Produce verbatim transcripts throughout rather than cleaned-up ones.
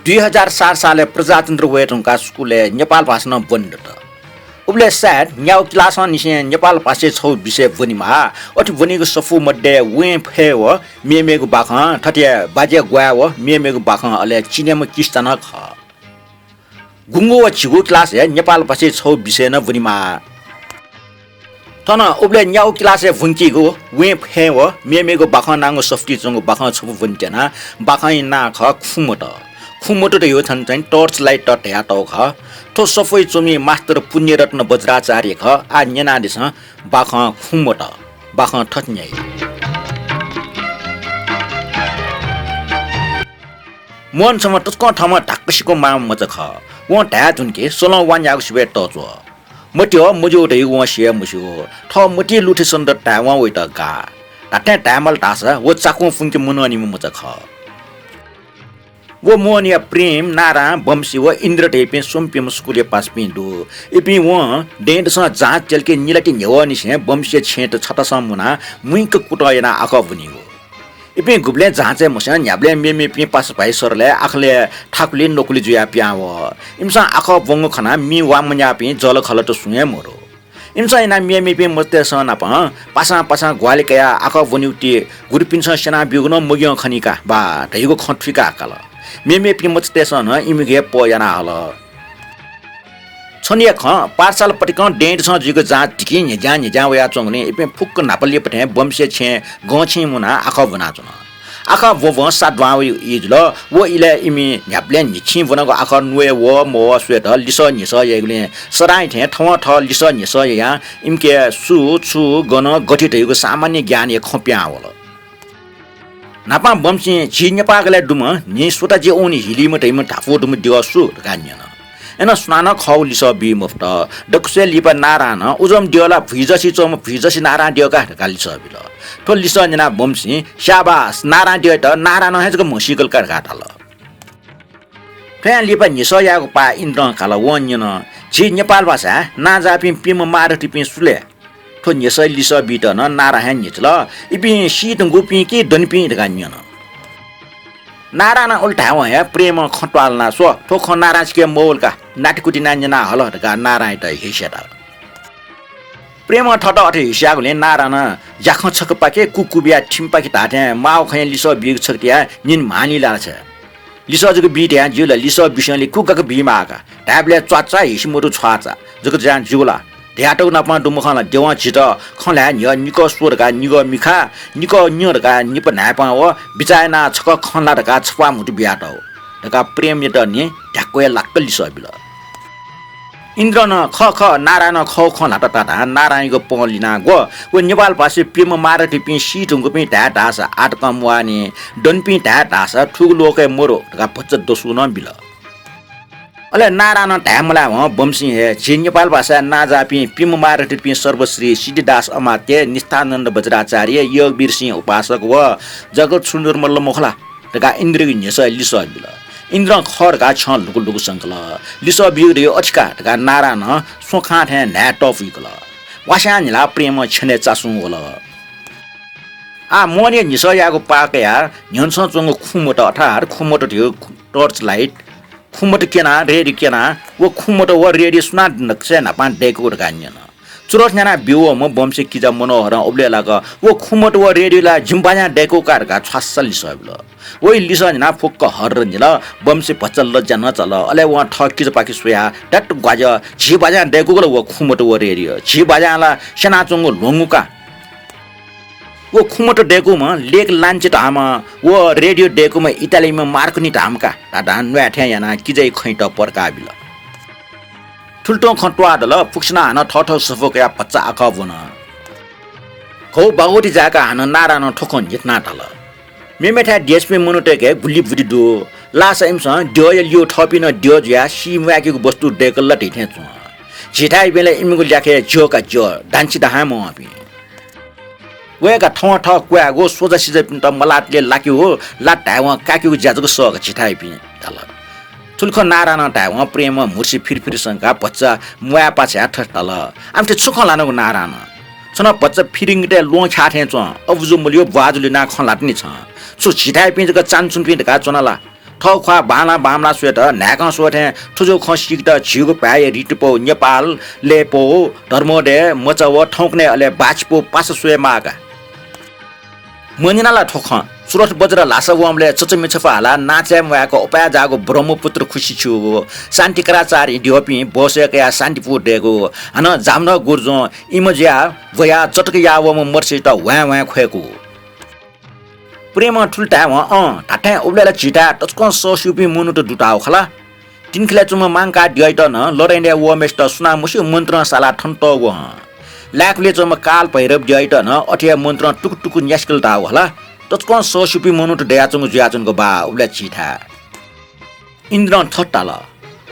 दुई हजार सात सालय् प्रजातन्त्र वये धुंकाः स्कुलय् नेपाल भाषा नं ब्वने दत। उबलय् सायद न्यागू क्लासंनिसें नेपाल भाषाय् छगू विषय ब्वनेमाः। अथे ब्वनीगु सफू मध्ये वें फय् व मेमेगु बाखं, थथे बाज्या ग्वाये व मेमेगु बाखं, अले चिनेम्ह किस्ता नं खः। गुंगू व झिगू क्लासय् नेपाल भाषाय् छगू विषय नं ब्वनेमाः। थन उबलय् न्यागू क्लासय् ब्वंकीगु वें फय् व मेमेगु बाखं नांगु सफुतिइ च्वंगु बाखं छपु ब्वनेत्यना। बाखंया नां खः खुमत। खुमत धइगु थन चाहिँ torch light धयातःगु खः। थ्व सफुइ च्वमि मास्तर पुण्यरत्न वज्राचार्य खः। आः न्यनादिसँ बाखं खुमत। बाखं थथे न्याइ। मोहन छम्ह तसकं थम्हं धाक्क सिक्क माःम्ह मचा खः। वं धाये धुन कि सलं वा न्यागू सिबय् तःच्वः। मतिइ मज्यू धइगु वं सिया मस्यू। थः मतिइ लुथेसन दत धायेवं वइत गाः। धात्थें धायेमाल धाःसा व चाकूं पुंके मननिम्ह मचा खः। व मोहनया प्रेम, नारां, वंशी व इन्द्र धइपिं स्वम्ह प्यम्ह स्कुलया पासापिं दु। इपिं वं दँय्‌दसं जाँच त्यलके निलाति न्ह्यवःनिसें वंशीया छेँत छतसं मुनाः मुइक कुतः यानाः आखः ब्वनीगु। इपिं गुबलें जाँचय् मस्यं न्ह्याबलें मेमेपिं पासा भाइ सरलय् आखलय् थाकुलि नकुलि जुयाः पिहां वः। इमिसं आखः ब्वंगु खनाः मि वा मन्याःपिं जःलाखःलात सुं हे मदु। इमिसं यानाः मेमेपिं मचातय्‌सं नापं पासां पासां ग्वाहालि कयाः आखः ब्वनीगु ति गुरुपिन्सं स्यनाब्यूगु नं मग्यं खनी का बा धइगु खँ थुइकाः काल। मेमेपिं मचातय्‌सं नं इमिगु हे पः याना हल। छन्हुया खँ, पाठशाला पतिकं दँय्‌दसं जुइगु जाँच दिकिं न्ह्यज्यां न्ह्यज्यां वयाच्वंगुलिं इपिं फुक्क न्हापा लिपा थें वंशीया छेँय् गंछिं मुनाः आखः ब्वनाच्वन। आखः ब्वंब्वं सात दुहां वइगु ई जुल। व इलय् इमि न्ह्याबलें न्हिच्छिं ब्वनागु आखः नुगः वः मवः स्वयेत लिसः न्ह्यसः याइगुलिं सदांया थें थवं थः लिसः न्ह्यसः यायां इमिके सु, छु, गन, गथे धइगु सामान्य ज्ञानया खँ पिहां वल। न्हापां वंशीं झी नेपाःगलय् दुम्ह न्हि स्वताजि औंनि हिलीम्ह धइम्ह धापू दुम्ह द्यः सु धकाः न्यन। अय्‌नं सुनानं खःगु लिसः बी मफुत। दक्वसिया लिपा नारां नं उजं द्यः ला भुइँजसि च्वंम्ह भुइँजसि नारां द्यः का धकाः लिसः बिल। थ्व लिसः न्यनाः वंशीं स्याबास, नारां द्यःयात नारानं हे जक म्हसीकल का धकाः धाल। थ्वयां लिपा न्ह्यसः यायेगु पाः इन्द्रं काल। वं न्यन, झी नेपाल भाषाय् नांजाःपिं प्यम्ह महारथीपिं सु ले? थ्व न्ह्यसःया लिसः बीत नं नारां हे न्ह्यचिल। इपिं सी धुंकूपिं कि दनिपिं धकाः न्यन। नारानं उलि धायेवं हे प्रेमं खँ त्वालना स्व, थ्व खँ नारां छिके मवल का, नातिकुति नां न्यना हल धकाः नारांयात हिस्यात। प्रेमं थःत अथे हिस्याःगुलिं नारानं ज्याखँ छकपाखे कुकुबिया थिमपाखे धाःथें माःगु खँया लिसः बीगु छकतिया न्यने म्हानी लाल छे। लिसः जक बी धयां ज्यू ला, लिसः बिस्युंलि कुगाक बीमाः का। धायेबलय् च्वाचा हिसि मदु छ्वाचा जक ज्यां ज्यू ला। धयातःगु नापं दुम्ह खँ ला, द्यवं झीत खँ ल्हाये न्ह्यः निकः स्व धकाः निगः मिखा, निकः न्यँ धकाः निपा न्हाय्‌पं व बिचाः यानाः छकः खँ ल्हा धकाः छप्वाः म्हुतु बियातःगु धकाः प्रेमयात न्हि ध्याक्व हे लाक्क लिसः बिल। इन्द्रं नं खः खः, नारानं खःगु खँ ल्हात धाधां नारांयागु पँ लिनाः ग्व व नेपाल भाषाय् प्यम्ह महारथीपिं सी धुंकूपिं धाये धाःसा आः तकं म्वाःनि, दनिपिं धाये धाःसा थुगु लोकय् मदु धकाः भचा दसु नं बिल। अले नारानं धाये मलायेवं वंशीं हे झी नेपाल भाषाय् नांजाःपिं प्यम्ह महारथीपिं सर्वश्री सिद्धिदास अमात्य, निष्ठानन्द वज्राचार्य, योगवीर सिंह उपासक व जगत सुन्दर मल्ल मखु ला धकाः इन्द्रयागु न्ह्यसःया लिसः बिल। इन्द्रं खः धकाः छ्यं लुकु लुकु संकल। लिसः बीगु धइगु अथे का धकाः नारानं स्वखां थें न्हाय् तःपुइकल। वास्यां न्हिलाः प्रेमं छ्यनय् चासुं वल। आः मोहनया न्ह्यसः यायेगु पाः कयाः न्ह्यःने च्वंगु खुमत अर्थात् खुमत धइगु torch light, खुमत क्यनाः रेडियो क्यनाः व खुमत व रेडियो सुनां नक्साय् न्हापां दय्‌कूगु धकाः न्यन। चुरोट न्यानाः ब्यूवःम्ह वंशी किजा मनोहरं उबलय् लाक व खुमत व रेडियो ला जिमि बाज्यां दय्‌कूगु का धकाः छ्वास्सा लिसः बिल। वया लिसः न्यनाः फुक्क हर्र निल। वंशी भचा लज्या नं चाल। अले वं थः किजापाखे स्वयाः, दत ग्वाज्या, झी बाज्यां दय्‌कूगु ला व खुमत व रेडियो? झी बाज्यां ला स्यनाच्वंगु ल्वंगु का। व खुमत दय्‌कूम्ह लेक लान्चे धाःम्ह व रेडियो दय्‌कूम्ह इटालीम्ह मार्कोनी धाःम्ह का धाधां न्वाये थें यानाः किजाया खँयात पर्काः बिल। थुलि तुं खँ त्वाःदल, फुक्कसिनं हानं थःथःगु सफू कयाः भचा आखः ब्वन। घौ बागौति जाय्‌काः हानं नारानं थ्व खँ न्ह्यथनाः धाल। मेमेथाय् देशपिं मनूतय्‌के गुलि बुद्धि दु। लाःसा इमिसं द्यःया ल्यू थःपिं नं द्यः जुयाः सी म्वाय्‌केगु वस्तु दय्‌कल ला धइथें च्वं। झीथाय्‌पिं ला इमिगु ल्याखय् ज्यः का ज्यः, दान्छि दाहां मवःपिं। वय्‌कः थवं थः क्वायेगु, सोझा सिजापिन्त मलातले लाकेगु, लात धायेवं काकेगु ज्या जक सः का झीथाय्‌पिं धाल। थुलि खँ नारानं धायेवं प्रेमं म्हुर्सी फिरफिर संकाः भचा म्वाये पाछ्याः थथे धाल, आमथे छु खँ ल्हानागु नारानं? छ नं भचा फिरिङतय् ल्वहं ख्याः थें च्वं। अबुजु मल्यू ब्वाजुलि नां खँ ल्हात नि छं। छु झीथाय्‌पिं जक चान्हय् च्वंपिं धकाः च्वना ला? थःख्वाः बांलाः बांमलाः स्वयेत न्हाय्कं स्वः थें थुजु खँ सीकेत झीगु भाय्‌या रीतिपौ, नेपालय् पौ, धर्मोदय, मचा व थौंकन्हय् अले बाछिपौ पासा स्वये माः का। मन्यना ला थ्व खँ? सुरथ बज्र ल्हासा वंबलय् चचमिचप हालाः नांचाय् म्वायेक उपाय् जाःगु ब्रह्मपुत्र खुसि छिउगु शान्तिकराचार्य द्यःपिं बसय् कयाः शान्तिपौ दयेकूगु, हानं जामनः गुरुजुं इमज्या ब्वयाः चटक याः वःम्ह मर्सीत ह्वाँय् ह्वाँय् ख्वय्‌कूगु। प्रेमं थुलि धायेवं, अँ, धात्थें उबलय् ला झीथाय् तसकं सःस्यूपिं मनूत दुताः खला। तिंखिलय् च्वंम्ह मांका द्यःयात नं लडाइँलय् वःम्हय्‌सित सुनां मस्यू मन्त्रं सालाः थन तःगु हं। लाय्‌कुलिइ च्वंम्ह काल भैरव द्यःयात नं अथे हे मन्त्रं टुकु टुकु न्यासिकल धाःगु हला। तसकं सःस्यूपिं मनूत दयाच्वंगु जुयाच्वंगु बाः उबलय् झीथाय्। इन्द्रं थथे धाल,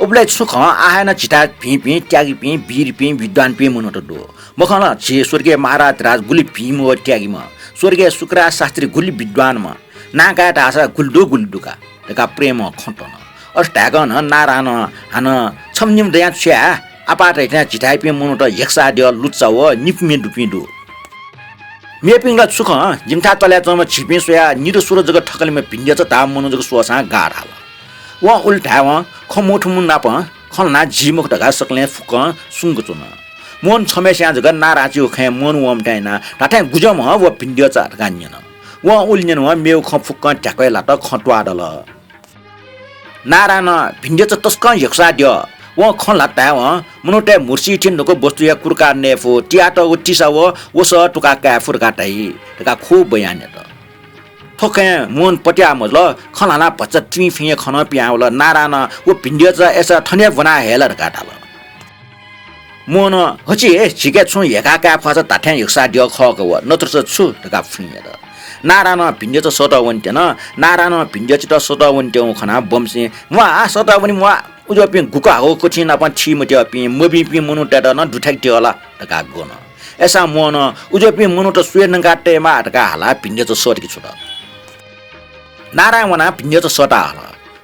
उबलय् छु खँ, आः हानं झीथाय् भिंपिं, त्यागीपिं, वीरपिं, विद्वानपिं मनूत दु। मखं ला झी स्वर्गीय महाराज धीराज गुलि भिंम्ह व त्यागीम्ह, स्वर्गीय शुक्राचार्य शास्त्री गुलि विद्वानम्ह, नां काये धाःसा गुलि दु गुलि दु का धकाः प्रेमं खँ त्वन। अथे धाय्‌कं नं नारायणं हानं छम्ह निम्ह दयां छु याये? आपाः धइथें झीथाय्‌पिं मनूत हेक्साद्यः लुच्चा व निपुमे दुपिं दु। मेपिं ला छु खँ, जिमिथाय् तलय् च्वंम्ह झीपिं स्वयाः निदँ स्वदँ जक थकालिम्ह भिन्देचा धाःम्ह मनू जक स्वःसां गाः धाल। वं उलि धायेवं खँ मथूम्ह नाप खँ ल्हाना जी मखु धकाः सकलें फुक्कं सुम्क च्वन। मोहन छम्हय्‌सियां जक नारायणयागु खँय् मन वंम्ह थें यानाः धात्थें गुज्याःम्ह व भिन्देचा धकाः न्यन। वं उलि न्यनेवं मेगु खँ फुक्कं ध्याक्वय् ल्हात, खँ त्वाःदल। नारायणं भिन्देचा तसकं हेक्साद्यः। वं खँ ल्हात धायेवं मनूतय् म्हुर्सी थें न्हूगु वस्तुया कुर्का नये फु, तियातःगु तिसा व वसः तुकाः काये फु धकाः धाइ धकाः खू बयान यात। थ्व खँय् मोहन पत्याः मजुल, खँ ल्हानाः भचा तुं फिंया खँ नं पिहां वल। नारायणं व भिन्देचा अय्‌सा थन हे ब्वना हये ला धकाः धाल। मोहनं हचि हे झीके छुं हेकाः काये फःसा धात्थें हेक्साद्यः खः का व, नत्रस छु धकाः फुइँ यात। नारायणं भिन्देचा सःतः वनेत्यन। नारायणं भिन्देचायात सःतः वनेत्यंगु खनाः बमसिं म्वाः, सःतः वने म्वाः, उज्याःपिं गुकथं हाःगु कथिं नाप थी मत्यःपिं मभिंपिं मनूतय्‌त नं दुथ्याकेत्यः ला धकाः ग्वन। अय्‌सां मोहनं उज्याःपिं मनूत स्वये नंकाः तयेमाः धकाः हालाः भिन्देचा सःतके छ्वल। नारायण वनाः भिन्देचा सःता हल।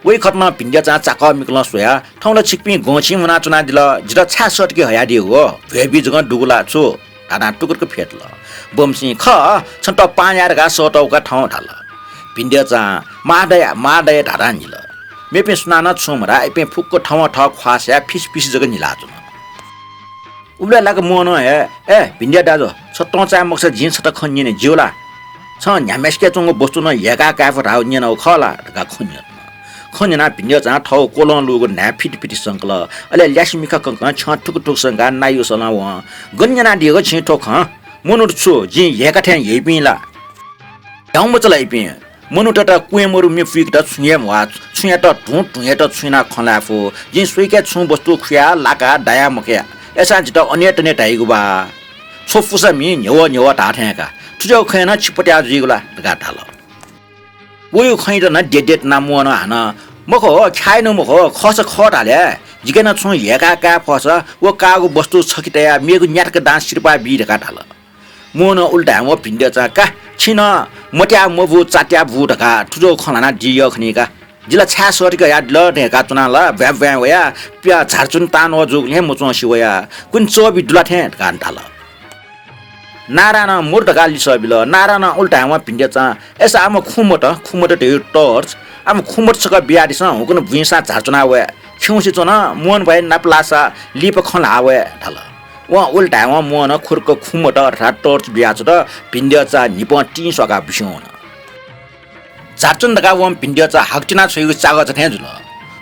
वइखतं भिन्देचां चाकःमिकलं स्वयाः थौं ला छिकपिं गंछिं वनाच्वनादिल, जितः छाय् सःतके हयादीगु? भ्वय्‌बी जकं दुगु ला छु? धाधां टुकटुक फ्यतल। बमसिं खः, छन्त पाहां याये धकाः सःतःगु का थौं धाल। भिन्देचां माः दया, माः दया धाधां न्हिल। मेपिं सुनानं छुं मधाः, इपिं फुक्क थवंथः ख्वाःसाया फिसिफिसि जक न्हिलाच्वन। उबलय् लाक मोहनं हे, ए भिन्देया दाजु, छ तं चाये मखुसा जिं छता खँ न्यने ज्यू ला? छं न्ह्याम्हेसिके च्वंगु वस्तु नं हेकाः काये फु धाःगु न्यनागु खः ला धकाः खँ न्यन। खँ न्यनाः भिन्देचां थःगु क्वलं लूगु न्हाय् फितिफिति संकल। अले ल्यासे मिखा कंकं छ्यं थुकथुक संकाः नाय्‌गु सलं वं, गन न्यनादीगु छिं थ्व खँ? मनूत छु जिं हेका थें ह्यइपिं ला? ह्याउँमचा ला इपिं? मनूतय्‌त क्वँय् मरु म्ये पुइकेत छुं हे म्वाः, छुंयात धुं धुंयात छुं यानाः खँ ल्हाये फु। जिं स्वइके छुं वस्तु खुयाः लाकाः दायाः मखया। अय्‌सां जितः अनेतने धाइगु बाः। छ्व पुसा म्हि न्ह्यवः न्ह्यवः धाःथें का। थुज्याःगु खँय् नं छि पत्याः जुइगु ला धकाः धाल। वयागु खँयात नं देदेत ना मोहनं हानं, मखु, ख्याइनु मखु, खःसा खः धाले। जिके नं छुं हेकाः काये फःसा व काःगु वस्तु छखे तयाः मेगु न्यातक दां सिरपाः बी धकाः धाल। मोहनं उलि धायेवं भिन्देचां, का, छिं नं मत्याः मबू, चात्याः बू धकाः थुज्याःगु खँ ल्हानादी यःखनी का। जि ला छाय् सःतके हयादिल धकाः च्वनाः ला ब्वाँय् ब्वाँय् वयाः प्याः झारचुन तांन्वः जूगुलिं मच्वंसे वयाः कुने चःबी दु ला थें धकाः धाल। नारायणं मरु धकाः लिसः बिल। नारायणं उलि धायेवं भिन्देचां, अय्‌सा आम खुं मत, खुं मत धयागु टर्च, आम खुं मत छकः बियादिसँ, हुकनं बुँइसां झारचुना वये। खिउँसे च्वन, मोहन भाइ नाप लाःसा लिपा खँ ल्हाः वये धाल। वं उलि धायेवं मोहनं खुरुक्क खुं मत अर्थात् टर्च बियाछ्वत। भिन्देचा न्हिपं तिं स्वाकाः बिस्युं वन। झारचुन धकाः वं भिन्देचा हाकतिना छ्वइगु चागःचा थें जुल।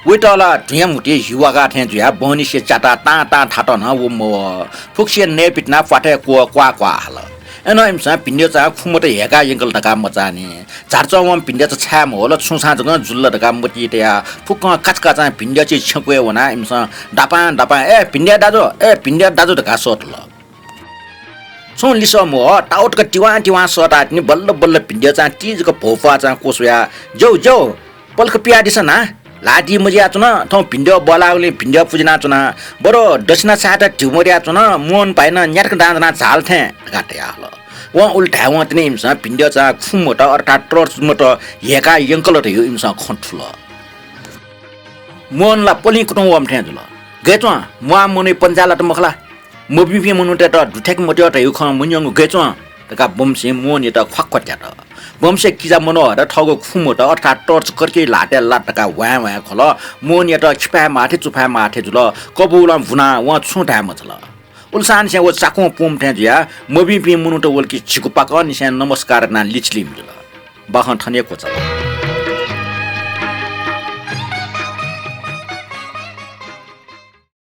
वइत ला धुँया म्हुतुइ हिवाका थें जुयाः बहनिसे च्याताः तां तां थात नं व मवः। फुक्कसिया नयेपिं तिनाः प्वाथय् क्वः क्वाः क्वाः हाल। अय्‌नं इमिसं भिन्देचां खुं मत हेकाः यंकल धकाः मचाःनि। झारचुन वं भिन्देचा छाय् मवल, छुंसां जकं जुल धकाः मतिइ तयाः फुक्कं काचाकाचां भिन्देचाया छेँ क्वय् वनाः इमिसं दापां दापां, ए भिन्देया दाजु, ए भिन्देया दाजु धकाः सःतल। छुं लिसः मवः, ताउतक तिवां तिवां सःतातिनि। बल्ल बल्ल भिन्देचां ति जक भौपाचां क्वस्वयाः, ज्यौ ज्यौ, पलख पियादिसँ ना। ल्हाः दी मजियाच्वन, थौं भिन्देया बल्लाःगुलिं भिन्देया पुज्यानाच्वना। बरु दछिना छायेत धिउ मदयाच्वन, मोहन भाइनं न्यातक दां दनाः झाल थें धकाः धयाहल। वं उलि धायेवं तिनि इमिसं भिन्देचां खुं मत अर्थात् टर्च मत हेकाः यंकल धयागु इमिसं खँ थुल। मोहन ला पलिं कुतुं वःम्ह थें जुल। गय् च्वं, म्वाःम्ह मनूया पन्जा लात मखु ला? मभिंपिं मनूतय्‌त दुथ्याके मत्यः धयागु खँ मन्यंगु गय् च्वं धकाः बमसिं मोहनयात ख्वाक्क त्यात। बमसे किजा मनोहर थःगु खुमत अर्थात् टर्च कर्के ल्हातय् लात धकाः ह्वाँय् ह्वाँय् खल। मोहनयात खिपाय् माःथें चुफाय् माःथें जुल। कबुलं भुनाः वं छुं धाये मछाल। उलसांनिसें व चाकुं पुंम्ह थें जुयाः मभिंपिं मनूत वल कि झिगू पाकंनिसें नमस्कार यानाः लिचिलिमि जुल। बाखं थन हे क्वचाल।